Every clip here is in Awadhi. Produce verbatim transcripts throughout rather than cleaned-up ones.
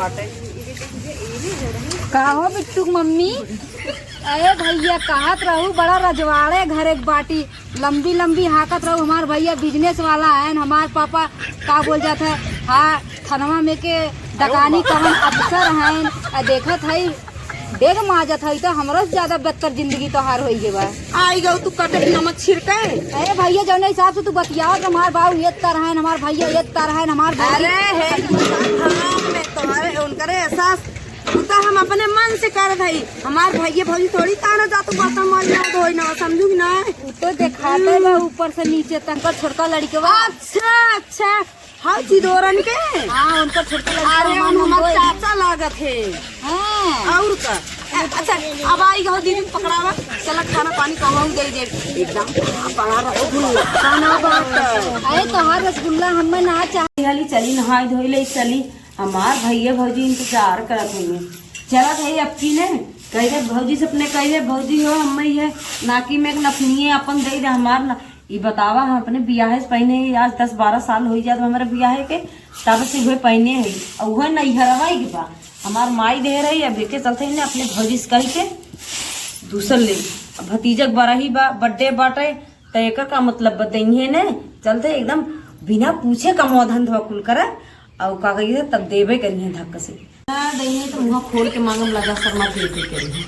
का हो बिट्टू के मम्मी? अरे भैया, कहत रहू बड़ा रजवाड़े घर एक बाटी, लंबी लंबी हाकत रहू। हमार भैया बिजनेस वाला है, हमार पापा का बोल जात है, हाँ, थानवा में के दकानी कवन अफसर हैं। आ देखत है, डेग माजत है तो हमरो से ज्यादा बदतर जिंदगी तोहार होई गे बा। आई गऊ तू कटे नमक छिड़के। अरे भैया, जौने हिसाब से तू बतियावत, हमार बाबू ये तरह है, हमार भैया ये तरह है, हमार भौजी अरे हे, हम में तोहरे उनकरे एहसास, उ तो हम अपने मन से करत हई। हमार भैया भौजी थोड़ी ताना जा तू बर्तन माज ना धोई ना, समझू कि ना? उ तो देखाते बा ऊपर से नीचे तक। उनकर छोटका लड़कवा। अच्छा, अच्छा, हाँ, चिदोरन के? हाँ, उनकर छोटका लड़कवा अरे, हमार हम हमार नंदोई। चाचा लागत है। हाँ। और का? अ-, अच्छा, अब आई गो दीदी पकड़ावा, चला खाना पानी कहूँ दे दे। एकदम बड़ा रसगुल्ला खाना बात। अरे, तोहार रसगुल्ला हमें ना चाहे। हाली चली, नहाई धोई ले चली। हमार भैया भौजी इंतजार करत होइए। चलत है अब की ने, कह दे भौजी से अपने, कह दे, "भौजी हो, हमें ये नाकी में एक नथनिए अपन दे दे, हमार ना।" ई बतावा, हम अपने बियाहे से पहने ही आज दस बारह साल होई जात हमारे बियाहे के, तब से उहे पहने है। और उहे नैहरवा ही के बा, हमार माई दे रही, अब एके चलते ही ने अपने भौजी से कह के दूसर ले। अब भतीजक बरही बा, बर्थडे बाटे, त एकर का मतलब बा, दइहे ने? चलते एकदम बिना पूछे कमवा धंधवा कुल करे, अउ का कहिए तब देबे करिहे धक्का से। ना दइहे तो मुँह खोल के मांगम, लजा शर्मा देबे करिहे।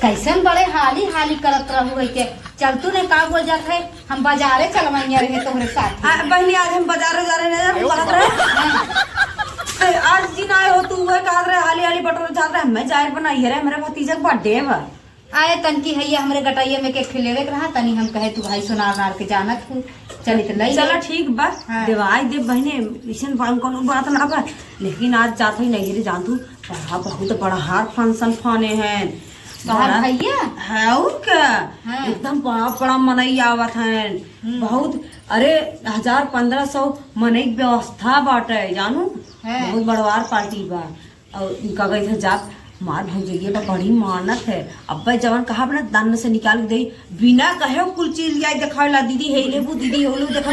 कैसन बड़े हाली हाली करत रहू है के? चल तू ने का बोल जात है, हम बाजारे चलवैया रहे तोहरे साथ। आ, बहनी, आज हम बाजारे जा रहे हैं, हम कहत रहे। हाँ। ते आज दिन आए हो, तू वह कहत रहे, हाली हाली बटोर जात रहे, हमें जाए बनाई है रे, मेरे भतीजा के बर्थडे बा। आए तनकी है ये हमरे गटैया में के एक ठे लेवे के रहा, तनी हम कहे तू भाई सोनार नार के जानत हूँ, चली त लई चला ले। ठीक बा, हाँ। देवाई दे बहने, ऐसन बा-, कौनो बात ना बा, लेकिन आज जात ही नहीं रे जान तू, बड़ा बहुत बड़ा हार फंक्शन फाने हैं। तोहार बड़ा भैया? है और क्या? हाँ। एकदम बड़ा बड़ा मनई आवत हैं। हम्म। बहुत, अरे, हजार पन्द्रह सौ मनई के व्यवस्था बाटे जानू। हाँ। बहुत बड़वार पार्टी बा। और इनका गई थे जात, हमार भौजैया तो बड़ी मानत है। अब्बे जवन कहा अपने दन्न से निकाल के दे, बिना कहे कुल चीज लियाई देखावेला, "दीदी, हे लेबू, दीदी, हो लो, देखा,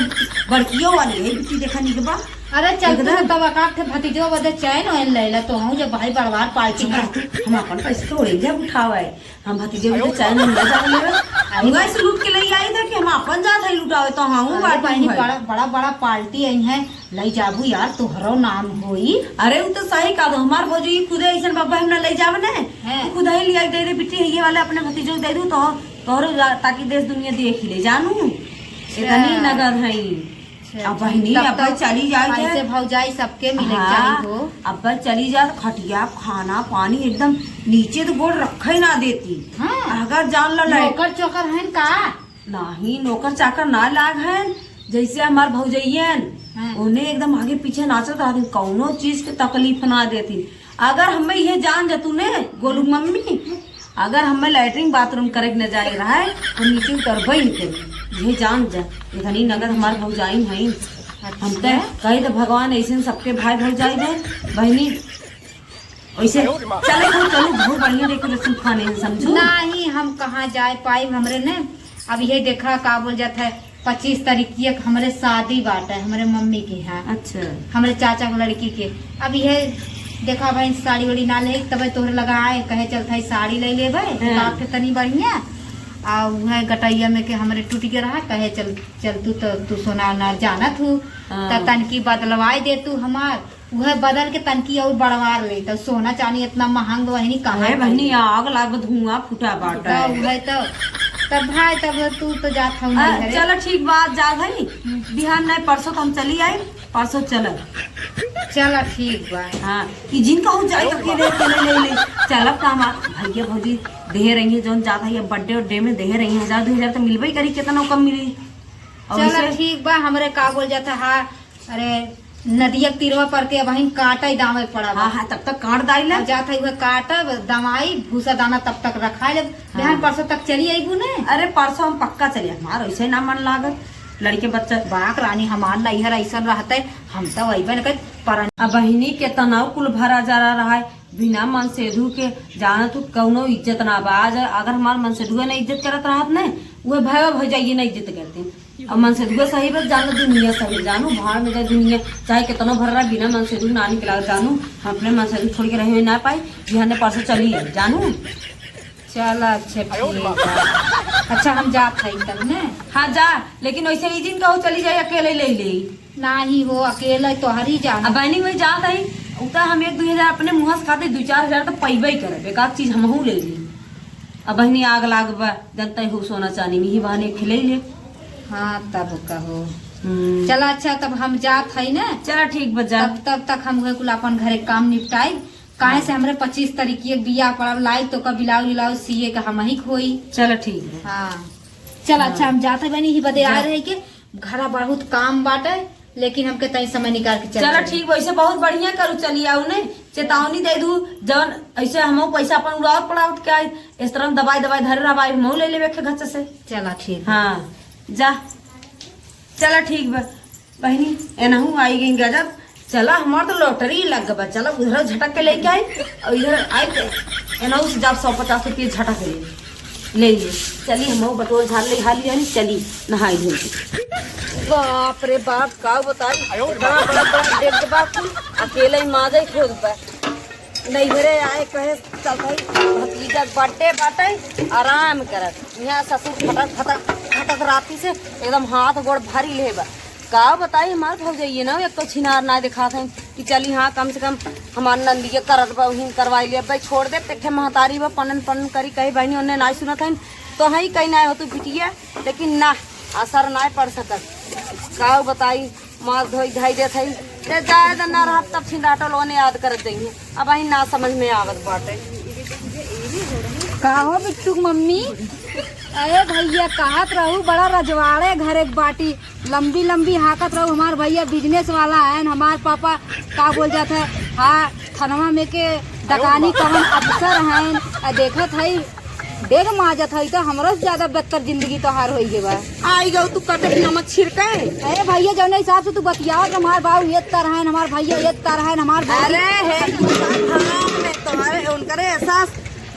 बड़कियो वाली है, बिट्टी देखा निकबा।" अरे, चल तू एकदम। तब का थे भतीजो बदे चैन वैन ले ला, तो हूँ जब भाई बड़वार पार्टी चुप रह तू, हम अपन पैसे थोड़े जब उठावे, हम भतीजे बदे चैन हम ले जावे लेवे। अरे हुआ से लूट के ले आई था कि हम अपन जात है लुटावे, तो हाँ, अरे बात बहनी, है। बड़ा, बड़ा, बड़ा पार्टी आई है। लई जाबू यार, तोहरो नाम होई। अरे, उ तो सही कहा, तो हमार भौजी खुदे ऐसन बाबा हम ना लई जावे ने। हैं। तू खुद ही लिया दे दे बिट्टी, ये वाले अपने भतीजो को दे दू, तो तोहरो जा-, ताकि देश दुनिया देख ही ले जानू। अच्छा। इतनी नगद है। अच्छा, अब बहनी, तब अब तो चली जाए ऐसे जाए। भौजाई सबके मिले हाँ, चाहिए हो। अब चली जाए तो खटिया, खाना, पानी एकदम नीचे तो गोड़ रखे ही ना देती। हाँ। अगर जान लो लाइट नौकर चोकर हैं का? नाही, नौकर चाकर ना लाग है, जैसे हमार भौजैयन, हाँ। उन्हें एकदम आगे पीछे नाचत रहती, कौनो चीज के तकलीफ ना देती। अगर हमें ये जान जतू ने, गोलू मम्मी, अगर हमें लैट्रिन बाथरूम करे के न जाए रहा है, तो नीचे उतरबे नहीं करी। ये जान जा, इतनी नगद हमार भौजाई हैं। हम तो अच्छा। कही तो भगवान ऐसे सबके भाई भौजाई दे, बहनी। वैसे चले हम चलू, बहुत बढ़िया डेकोरेशन खाने हैं, समझू। नहीं, हम कहाँ जाए पाई, हमरे ने अब ये देखा का बोल जात है, पच्चीस तारीख की एक हमरे शादी बाटे, हमरे मम्मी के यहाँ। अच्छा। हमरे चाचा के लड़की के। अब ये देखा भाई, साड़ी वाड़ी ना ले, तबे तोहरे लगा आए, कहे चलत है साड़ी ले लेबे, हाँ। बाप के तनी बढ़िया। आ उहे गटैया में के हमरे टूट के रहा, कहे चल, चल तू तो, तू सोनार नार जानत हूँ, हाँ। त तनकी बदलवाए दे तू हमार। उहे बदल के तनकी और बढ़वार ले, तो सोना चांदी इतना महंग बहिनी कहाँ अरे बहिनी, पाई? आग लाग धुआं फूटा बाटे। तो उहे तो, तब भाई, तब तू तो जात हऊ आ, नहीं घरे। चलो ठीक बात, जात हई। हम्म। बिहान नहीं, परसों तो हम चली आई, परसों चलब। चला ठीक बा। हाँ, ई जिन कहूँ जाए तो अकेले, अकेले ले ले। चलब तो हमार भैया भौजी देहे रही है, जौन जात है ये बर्थडे उड्डे में देहे रही है, हजार दो हजार तो मिलबे करी, कितना कम मिली। और चला उसे ठीक बा, हमरे का बोल जाता है, अरे, नदिया के तीरवा पर के अबहिन काटे दावे के पड़ा बा। हाँ, हाँ, तब तक काट दाई ले। अब जात है उहे काटब, दवाई, भूसा दाना तब तक रखाई लेब। हाँ। बिहान परसों तक चली अइबू ने? अरे, परसों हम पक्का चली, हमार वैसे ना मन लागत, लड़के बच्चा। बाक रानी, हमार नैहर ऐसन रहते, हम तो अइबे न करत, पर अब बहिनी के तनाव कुल भरा जरा रहा है, बिना मनसेधु के जानत हूँ कौनो इज्जत ना बा। आज अगर हमार मनसेधुए ना इज्जत करत रहत ने, उहे भैया भौजाइये ना इज्जत करते। अब मनसेधुआ सही बा, जानो दुनिया सही बा, जानू भाड़ में जाए दुनिया, चाहे कितनो भर रहा, बिना मनसेधु ना निकला, जानू हम अपने मनसेधु छोड़ के रहे ना पाई, बिहाने परसों चली है, जानू। चला, अच्छा, ठीक बा। अच्छा, हम जात हई तब ने। हाँ, जा, लेकिन वैसे ई दिन कहूँ चली जाए, अकेले ले ले। नाही हो, अकेले तोहरी जाना। अब बहनी वही जात हई, उ त हम एक दुई हजार अपने मुँह से खाते, दुई चार हजार त पइबे ही करब, एक आध चीज हमहू ले ली। अब बहनी आग लाग बा, जनता हो सोना चानी में ही बहाने खिले ले। हाँ, तब कहो। हम्म। चला, अच्छा, तब हम जात हई ना। चला, ठीक बा, जा। तब, तब तक हम उहे कुल अपन घरे काम निपटाई। काहे से हमरे पच्चीस तारीख के बियाह पड़ल, लाई तो का ब्लाउज उलाउज सिए के हम ही खोई। चला, ठीक बा। हाँ। चल, हाँ। अच्छा, हम जाते बनी ही बदे आ जा। रहे के घरा बहुत काम बाटे, लेकिन हमके तई समय निकाल के चल चला, जाए। ठीक बा, ऐसे बहुत बढ़िया करू, चली आऊ ने, चेतावनी दे दू, जौन ऐसे हमहू पैसा अपन उड़ावत पड़ावत के आई, इस तरह दबाई दबाई धरे रहबाई, हमहू ले लेबे के घर से। चला, ठीक बा। हाँ, जा, चला, ठीक बा। बहिनी, एनहू आई गई गजब। चला, हमार तो लॉटरी लग बा। चला, उधर झटक के लेके आई और इधर आई के एनहू से जब सौ पचास रुपये झटक ले, ले ले। चली, हम बटोर झाड़ ले हाली हाली, चली नहाई धोई के। बाप रे बाप, का बताई, इतना बड़ा बड़ा डेग बा कुल, अकेले ही माजे खोद बा। नैहरे आए कहे, "चल भाई, भतीजा के बर्थडे बाटे, आराम करत।" यहाँ ससुर फटक, फटक, फटक राती से एकदम हाथ गोड़ भारी ले बा। का बताई, हमार भौजाइये ना, एक तो छिनार ना दिखात है कि चली, हाँ, कम से कम हमार नंदिये करत बा, उहिन करवाई ले। अब भाई, छोड़ दे, तेखे महतारी बा, पनन, पनन करी, कही बहनी, ओन्ने ना सुनत है, तो हई कहीं ना हो तू बिटिया, लेकिन ना, असर ना पड़ सकत। का बताई, माथ धोई धाई देत हई। ते जाए द ना रहत तब छिंदाटो लोगन याद करत जइहें। अब अही ना समझ में आवत बाटे। का हो बिट्टू के मम्मी? अरे भैया कहत रहू बड़ा रजवाड़े घर एक बाटी लंबी लंबी हाकत रहू। हमार भैया बिजनेस वाला है, हमार पापा का बोल जात है, हाँ, थानवा में के डकानी कवन अफसर हैं। आ देखत हई डेग माजत हई, त हमरो से ज्यादा बदतर जिंदगी तोहार होई गे बा। आई गऊ तू कटे की नमक छिड़के। अरे भैया, जौने हिसाब से तू बतियावत, हमार बाबू ये तर है, हमार भैया ये तर है, हमार भैया अरे हे, तू का धाम में तोहरे उनकरे एहसास,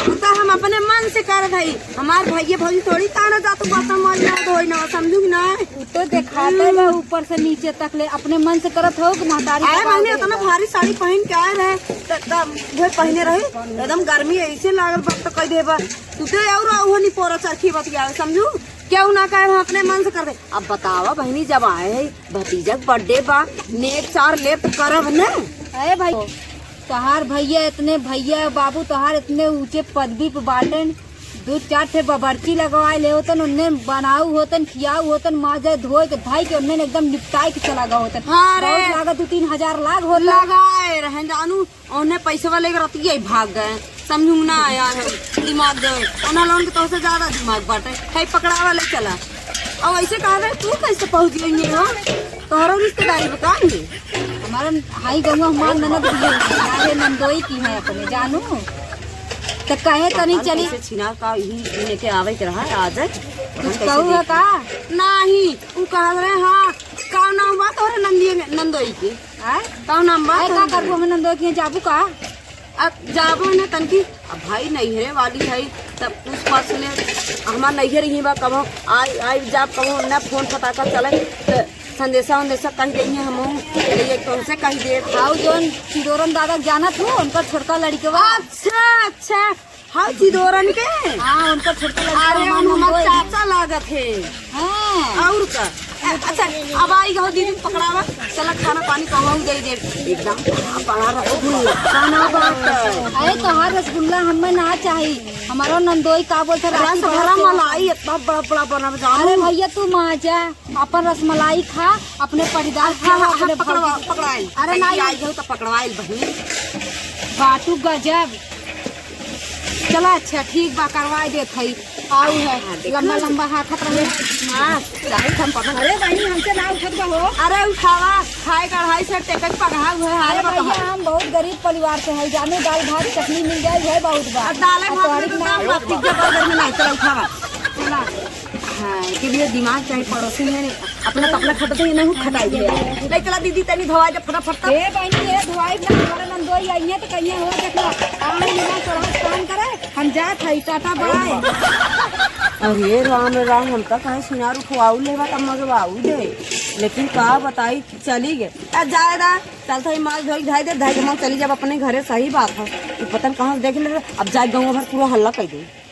तू तो हम अपने मन से करत हई। हमार भैया भौजी थोड़ी ताना जा तू बर्तन माज ना धोई ना, समझू कि ना? उ तो देखाते बा ऊपर से नीचे तक ले, अपने मन से करत हो कि महतारी अरे के मम्मी, बात इतना है। भारी साड़ी पहन के आए रहे, त, त, उहे पहने रही, एकदम गर्मी ऐसे लागल बा, त कह देबा, तू तो और उहो नहीं पोरा चरखी बतियावे, समझू? केहू ना कहे, हम अपने मन से कर दे। अब बतावा बहनी, जब आए है भतीजा के बर्थडे बा, नेक चार लेप करब ने। अरे भाई, तोहार भैया इतने, भैया बाबू तोहार इतने ऊंचे पदवी पे बाटेन, दो चार ठे बबरची लगवाए ले होतन, उन्ने बनाऊ होतन, खियाऊ होतन, माजे धोए के धाई के उन्ने एकदम निपटाए के चला गए होतन। हाँ रे। बहुत लागत दो तीन हजार लाग होतन। लगाए रहे जानू, उन्ने पैसवा लेके रतिया ही भाग गए, समझू ना आया है, दिमाग गए, उन्हें लोन के तोहसे ज्यादा दिमाग बाटे, है पकड़ावा ले चला। और ऐसे कहा रहे, तू कैसे पहुंच गई है हो? तोहरो रिश्तेदारी बता नहीं। हमारा हाई गंगा हमार ननद भी है, हमारे नंदोई की है अपने, जानू। तो कहे तनी पता नहीं चली। कैसे छिनार का ही लेके आवे के रहा है, आ जाए। कुछ कहू है का? नहीं, उ कहा रहे, हाँ, का नाम बा तोहरे नंदिये में, नंदोई के? आय? का नाम बा आय, का तोहरे? करबो हमें नंदोई के जाबू का? अब जाबो ना तनकी, अब भाई नैहरे वाली है, तब उस पास में हमार नैहर ही बा, कबो आई, आई जाब, कबो ना फोन फटाका चले, त संदेशा उंदेशा कह देइहे, हमहू ये तुमसे कह दे। हाउ जौन चिदोरन दादा के जानत हो, उनकर छोटका लड़कवा। अच्छा, अच्छा, हाउ चिदोरन के? हाँ, उनकर छोटका लड़कवा अरे, हमार उन हमार नंदोई। चाचा लागत है। हाँ। और का? ए, अच्छा, अब आई गो दीदी पकड़ावा, चला खाना पानी कहूँ दे दे। एकदम बड़ा रसगुल्ला, का ना बात है? अरे तोहार रसगुल्ला हमें ना चाही, हमारो नंदोई का बोलते राती रसभरा बड़ा मलाई इतना बड़ा बड़ा बना जानू। अरे भैया तू माजा, अपन रसमलाई खा, अपने परिवार हाँ, खा, हाँ, अपने हाँ, पकड़वा, भौजी। पकड़ाई। अरे पहले नहीं। आई जाओ तो पकड़वाई बहिनी। बाटू गजब। चला अच्छा ठीक बा, करवाई देत हई। आऊ है, हाँ, देखा? लंबा लंबा हाथ रहे। हाँ, चाहे हम पकड़। अरे बहिनी, हमसे ना उठत बा हो। अरे उठावा, खाए का अढ़ाई सौ टेकट पगहा हुआ है, अरे हाल भैया, बताओ। हम बहुत गरीब परिवार से हैं, जाने दाल भात चटनी मिल जाए, वह बहुत बा। और दाल अब भात तोहरी में तो ना दाम बात कीजिए, बर्गर में नहीं, चला उठावा। चला। हाँ, के लिए दिमाग चाहे पड़ोसी में अपना तो अपना खटते ही नहीं खटाई दे। नहीं चला दीदी, तनी धोवा जब फटाफट तब। ए बहिनी, ए धोवाई ना, हमारा नंदो कोई आइए तो कहिए, "हो देखो, काम निमन से रहो, काम करे, हम जात हई, टाटा बाय।" अरे राम रे राम, हम तो कहे सिनार उठवाऊ लेबा, तब मजवाऊ दे, लेकिन का बताई, चली गए। आ, जाए दा, चलत हई, माल धोई धाई दे, धाई के हम चली जाब अपने घरे, सही बात है। ई पता न कहाँ से देख ले, अब जाए गाँव भर पूरा हल्ला कर दे।